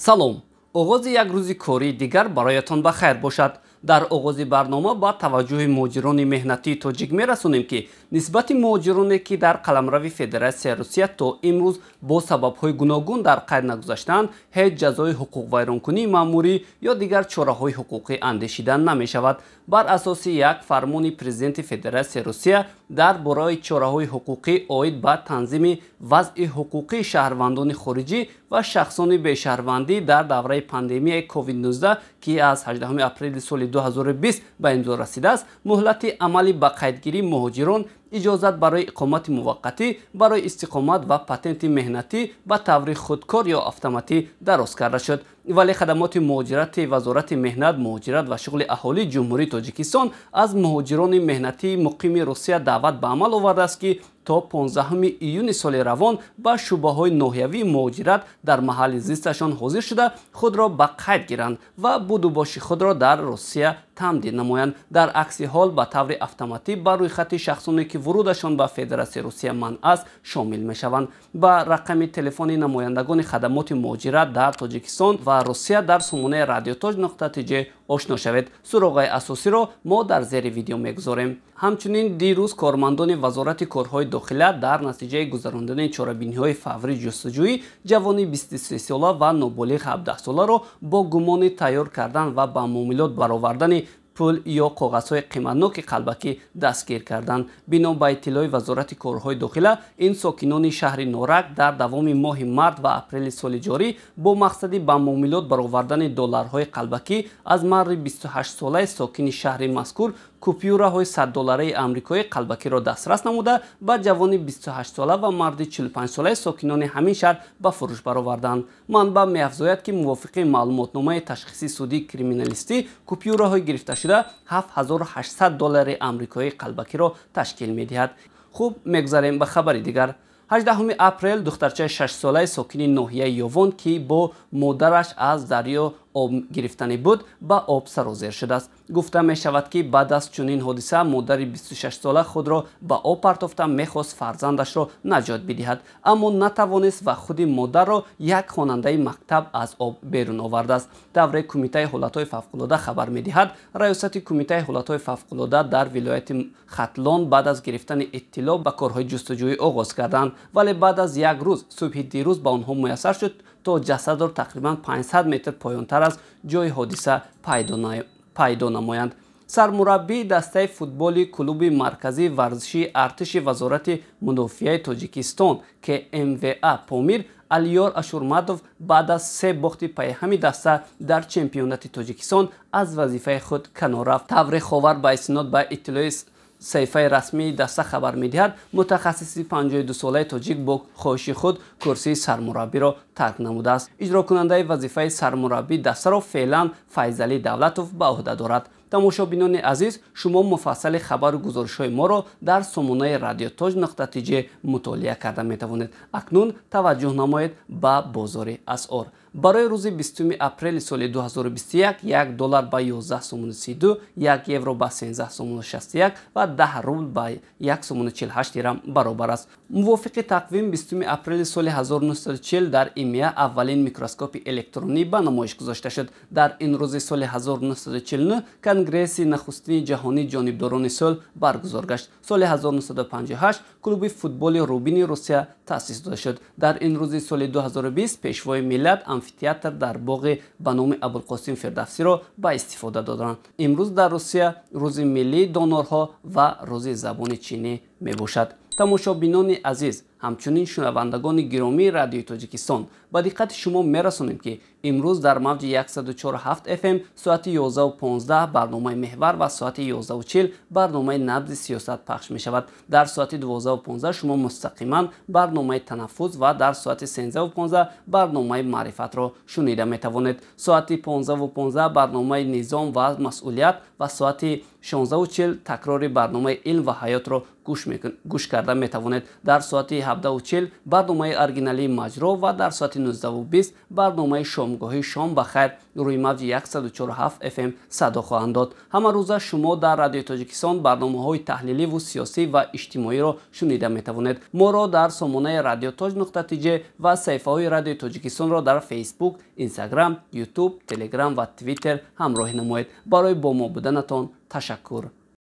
Салом. Оғози як рӯзи кории дигар бароятон ба хайр бошад. Дар оғози барнома ба таваҷҷӯҳи муҳоҷирони меҳнатии тоҷик мерасонем, ки нисбати муҳоҷироне, ки дар қаламрави Федератсияи Русия то имрӯз бо сабабҳои гуногун дар қайд нагузаштаанд, ҳеҷ ҷазои ҳуқуқвайронкунии маъмурӣ ё дигар чораҳои ҳуқуқӣ андешида намешавад. Бар асоси як фармони Президенти Федератсияи Русия дар бораи чораҳои ҳуқуқӣ оид ба танзими вазъи ҳуқуқии шаҳрвандони хориҷӣ ва шахсони бешаҳрвандӣ дар давраи пандемияи COVID-19, ки аз 18 апрели соли 2020 ба имзо расидааст, муҳлати амали ба қайдгирии муҳоҷирон, иҷозат барои иқомати муваққатӣ, барои истиқомат ва патенти меҳнатӣ ба таври худкор ё автоматӣ дароз карда шуд. Вале хадамоти муҳоҷирати Вазорати меҳнат, муҳоҷират ва шуғли аҳолии Ҷумҳурии Тоҷикистон аз муҳоҷирони меҳнатии муқими Русия даъват ба амал овардааст, ки то 15 июни соли равон ба шӯъбаҳои ноҳиявии муҳоҷират дар маҳалли зисташон ҳозир шуда, худро ба қайд гиранд ва будубоши худро дар Русия тамдид намоянд. Дар акси ҳол ба таври автоматӣ ба рӯйхати шахсоне, ки вурудашон ба Федератсияи Русия манъ аст, шомил мешаванд. Ба рақами телефони намояндагони хадамоти муҳоҷират дар Тоҷикистон ва Русия дар сомонаи radiotoj.tj ошно шавед. Суроғаи асосиро мо дар зери видео мегузорем. Ҳамчунин дирӯз кормандони Вазорати корҳои дохила дар натиҷаи гузарондани чорабиниҳои фаврӣ ҷустуҷӯӣ ҷавони 23сола ва ноболиғ 17соларо бо гумони тайёр кардан ва ба муомилот баровардани пул ё коғазҳои қиматноки қалбакӣ дастгир карданд. Бино ба иттилои Вазорати корҳои дохила, ин сокинони шаҳри Норак дар давоми моҳи март ва апрели соли ҷорӣ бо мақсади ба муомилот баровардани долларҳои қалбакӣ аз марди 28солаи сокини шаҳри мазкур купюраҳои 100 доллараи амрикои қалбакиро дастрас намуда, ба ҷавони 28сола ва марди 45солаи сокинони ҳамин шаҳр ба фурӯш бароварданд. Манбаъ меафзояд, ки мувофиқи маълумотномаи ташхиси судии криминалистӣ купюраҳои гирифташуда 7800 доллари амрикоии қалбакиро ташкил медиҳад. Хуб, мегузарем ба хабари дигар. 18 апрел духтарчаи 6солаи сокини ноҳияи Ёвон, ки бо модараш аз дарё об гирифтанӣ буд, ба об сарозер шудааст. Гуфта мешавад, ки баъд аз чунин ҳодиса модари 26сола худро ба об партофта, мехост фарзандашро наҷот бидиҳад, аммо натавонист ва худи модарро як хонандаи мактаб аз об берун овардааст. Тавре Кумитаи ҳолатҳои фавқулода хабар медиҳад, Раёсати Кумитаи ҳолатҳои фавқулода дар вилояти Хатлон баъд аз гирифтани иттилоъ ба корҳои ҷустуҷӯӣ оғоз карданд, вале баъд аз як рӯз, субҳи дирӯз, ба онҳо муяссар шуд, то ҷасадро тақрибан 500 метр поёнтар аз ҷои ҳодиса пайдо намоянд. Сармураббии дастаи футболи клуби марказии варзишии артиши Вазорати мудофиаи Тоҷикистон КМВА «Помир» Алиёр Ашурматов баъд аз се бохти пайҳами даста дар чемпионати Тоҷикистон аз вазифаи худ канор рафт. Тавре «Ховар» ба истинод ба иттилои саҳифаи расмии даста хабар медиҳад, мутахассиси 52солаи тоҷик бо хоҳиши худ курсии сармураббиро тарк намудааст. Иҷрокунандаи вазифаи сармураббии дастаро феълан Файзалӣ Давлатов ба ӯҳда дорад. Тамошобинони азиз, шумо муфассали хабару гузоришҳои моро дар сомонаи radiotoj.tj мутолиа карда метавонед. Акнун таваҷҷӯҳ намоед ба бозори асъор. Барои рӯзи 20 апрели соли 2021 1 доллар ба 11 сомони 32, 1 евро ба 13 сомони 61 ва 10 рубл ба 1 сомони 48 дирам баробар аст. Мувофиқи тақвим, 20 апрели соли 1940 дар ИМИА аввалин микроскопи электронӣ ба намоиш гузошта шуд. Дар ин рӯзи соли 1949 Конгресси нахустини ҷаҳонии ҷонибдорони сулҳ баргузор гашт. Соли 1958 клуби футболи «Рубини» Русия таъсис дода шуд. Дар ин рӯзи соли 2020 Пешвои миллат амфитеатр дар боғи ба номи Абулқосим Фирдавсиро ба истифода доданд. Имрӯз дар Русия рӯзи миллии донорҳо ва рӯзи забони чинӣ мебошад. Тамошобинони азиз, ҳамчунин шунавандагони гиромии Радиои Тоҷикистон, ба диққати шумо мерасонем, ки имрӯз дар мавҷи 104,7 FM соати 11:15 барномаи «Меҳвар» ва соати 11:40 барномаи «Набзи сиёсат» пахш мешавад. Дар соати 12:15 шумо мустақиман барномаи «Танаффус» ва дар соати 13:15 барномаи «Маърифатро» шунида метавонед. Соати 15:15 барномаи «Низом ва масъулият» ва соати 16:40 такрори барномаи «Илм ва ҳаётро» гӯш карда метавонед. Дар соати 17:40 барномаи оригиналии «Маҷро» ва дар соати 19:20 барномаи «Шомгоҳи шомгоҳии Шом ба хайр рӯи мавҷи 104.7 FM садо хоҳанд дод. Ҳама рӯза шумо дар Радиои Тоҷикистон барномаҳои таҳлиливу сиёсӣ ва иҷтимоиро шунида метавонед. Моро дар сомонаи radiotoj.tj ва саҳифаҳои Радиои Тоҷикистонро дар Фейсбук, Инстаграм, Ютуб, Телеграм ва Твиттер ҳамроҳӣ намоед. Барои бо мо буданатон ташаккур.